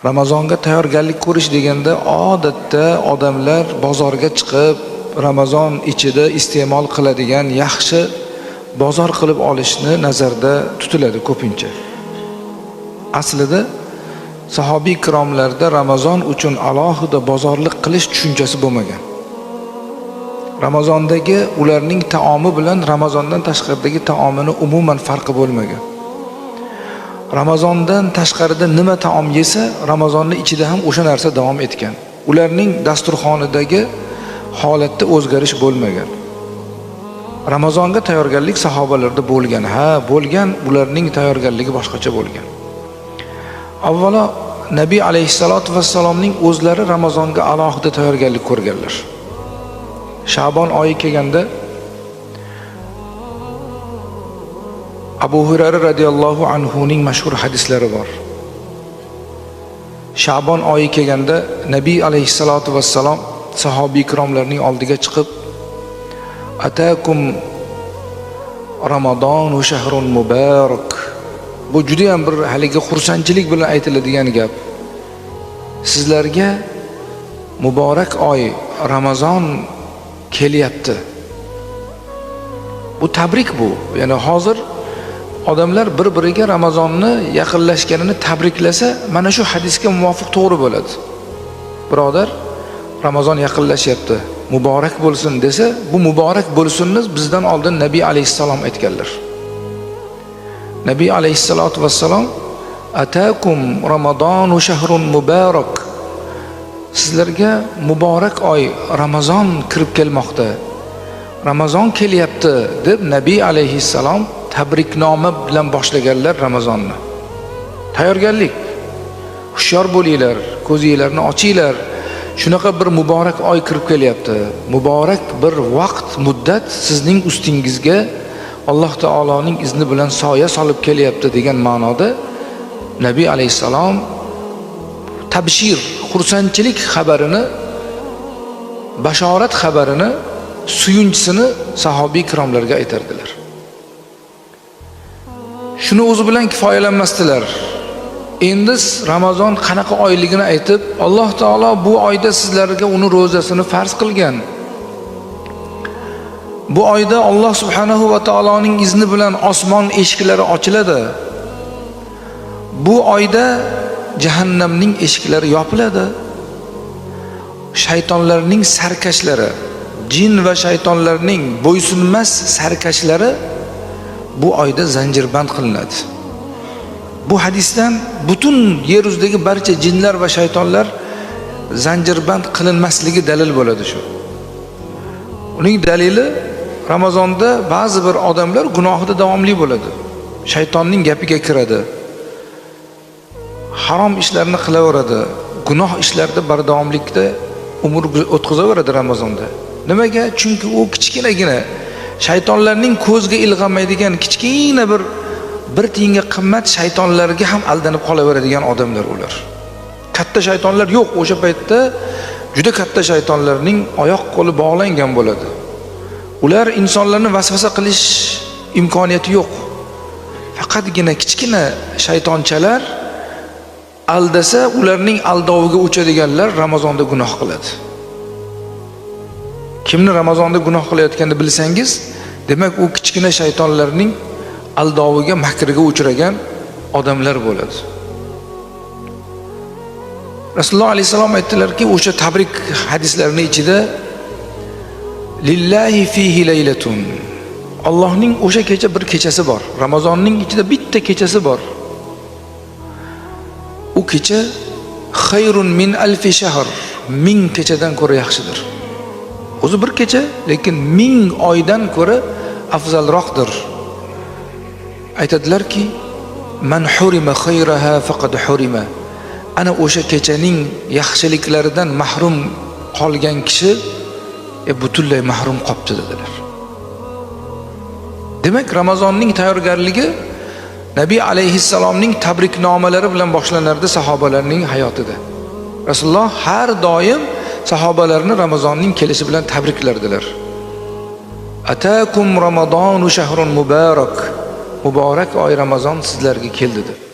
Ramazonga tayyorgarlik ko'rish deganda odatda odamlar bozorga chiqib Ramazon ichida iste'mol qiladigan yaxshi bozor qilib olishni nazarda tutiladi ko'pincha. Aslida sahobiy ikromlarda Ramazon uchun alohida bozorlik qilish tushunchasi bo'lmagan. Ramazondagi ularning taomi bilan Ramazondan tashqaridagi taomini umuman farqi bo'lmagan. Ramazondan tashqarida nima taom yesa, Ramazonning ichida ham o'sha narsa davom etgan. Ularning dasturxonidagi holatda o'zgarish bo'lmagan. Ramazonga tayyorgarlik sahobalarda bo'lgan. Ha, bo'lgan, ularning tayyorgarligi boshqacha bo'lgan. Avvalo Nabiy alayhissalatu vassalomning o'zlari Ramazonga alohida tayyorgarlik ko'rganlar. Shabon oyi kelganda Abu Hurayra radhiyallohu anhu ning mashhur hadislari bor. Shabon oyi kelganda Nabiy alayhissalatu vassalom sahobiy ikromlarning oldiga chiqib, "Atakum Ramazonu shahrun muborak." Bu juda ham bir haligi xursandchilik bilan aytiladigan gap. Sizlarga muborak oy Ramazon kelyapti. Bu tabrik bu. Ya'ni hozir odamlar bir-biriga Ramazonni yaqinlashganini tabriklasa, mana shu hadisga muvofiq to'g'ri bo'ladi. Birodar, Ramazon yaqinlashyapti, muborak bo'lsin desa, bu muborak bo'lsinni bizdan oldin Nabiy alayhissalom aytganlar. Nabiy alayhissalatu vassalom "Atakum Ramazonu shahrun muborak." Sizlarga muborak oy Ramazon kirib kelmoqda. Ramazon kelyapti deb Nabiy alayhissalom tabriknoma bilan boshlaganlar Ramazonni. Tayyorgarlik. Hushyor bo'linglar, ko'zinglarni ochinglar. Shunaqa bir muborak oy kirib kelyapti. Muborak bir vaqt, muddat sizning ustingizga Alloh taoloning izni bilan soya solib kelyapti degan ma'noda Nabiy alayhissalom tabshir, xursandchilik xabarini, bashorat xabarini, suyunchisini sahobiy ikromlarga aytardilar. Shuni o'zi bilan kifoyalanmasdilar. Endi Ramazon qanaqa oyligini aytib, Alloh taolo bu oyda sizlarga uni ro'zasini farz qilgan. Bu oyda Alloh subhanahu va taoloning izni bilan osmon eshiklari ochiladi. Bu oyda jahannamning eshiklari yopiladi. Shaytonlarning sarkashlari, jin va shaytonlarning bo'ysunmas sarkashlari bu oyda zanjirband qilinadi. Bu hadisdan butun yer yuzidagi barcha jinlar va shaytonlar zanjirband qilinmasligi dalil bo'ladi shu. Uning dalili Ramazonda ba'zi bir odamlar gunohida davomli bo'ladi. Shaytonning gapiga kiradi. Harom ishlarni qilaveradi. Gunoh ishlarda bardavomlikda umr o'tkazaveradi Ramazonda. Nimaga? Chunki u kichkinagina shaytonlarning ko'zga ilg'amaydigan kichkina bir tiyinga qimmat shaytonlarga ham aldanib qolaveradigan odamlar ular. Katta shaytonlar yo'q, o'sha paytda juda katta shaytonlarning oyoq qo'li bog'langan bo'ladi. Ular insonlarni vasvasa qilish imkoniyati yo'q. Faqatgina kichkina shaytonchalar aldasa, ularning aldoviga uchadiganlar Ramazonda gunoh qiladi. Kimni Ramazonda gunoh qilayotganini bilsangiz, demak u kichkina shaytonlarning aldoviga, makriga uchragan odamlar bo'ladi. Rasululloh alayhissalom aytdilarki, o'sha tabrik hadislarining ichida lillahi fihi laylatun. Allohning o'sha kecha bir kechasi bor. Ramazonning ichida bitta kechasi bor. U kecha xayrun min alfi shahr, 1000 kechadan ko'ra yaxshidir. O'zi bir kecha, lekin 1000 oydan ko'ra afzalroqdir. Aytadilarki, man hurima xayraha faqad hurima. Ana o'sha kechaning yaxshiliklaridan mahrum qolgan kishi butunlay mahrum qolibdi dedilar. Demak, Ramazonning tayyorgarligi Nabiy alayhissalomning tabriknomalari bilan boshlanardi sahobalarning hayotida. Rasululloh har doim sahobalarni Ramazonning kelishi bilan tabriklardilar. Atakum Ramazonu shahrun muborak. Muborak oy Ramazon sizlarga keldi deb.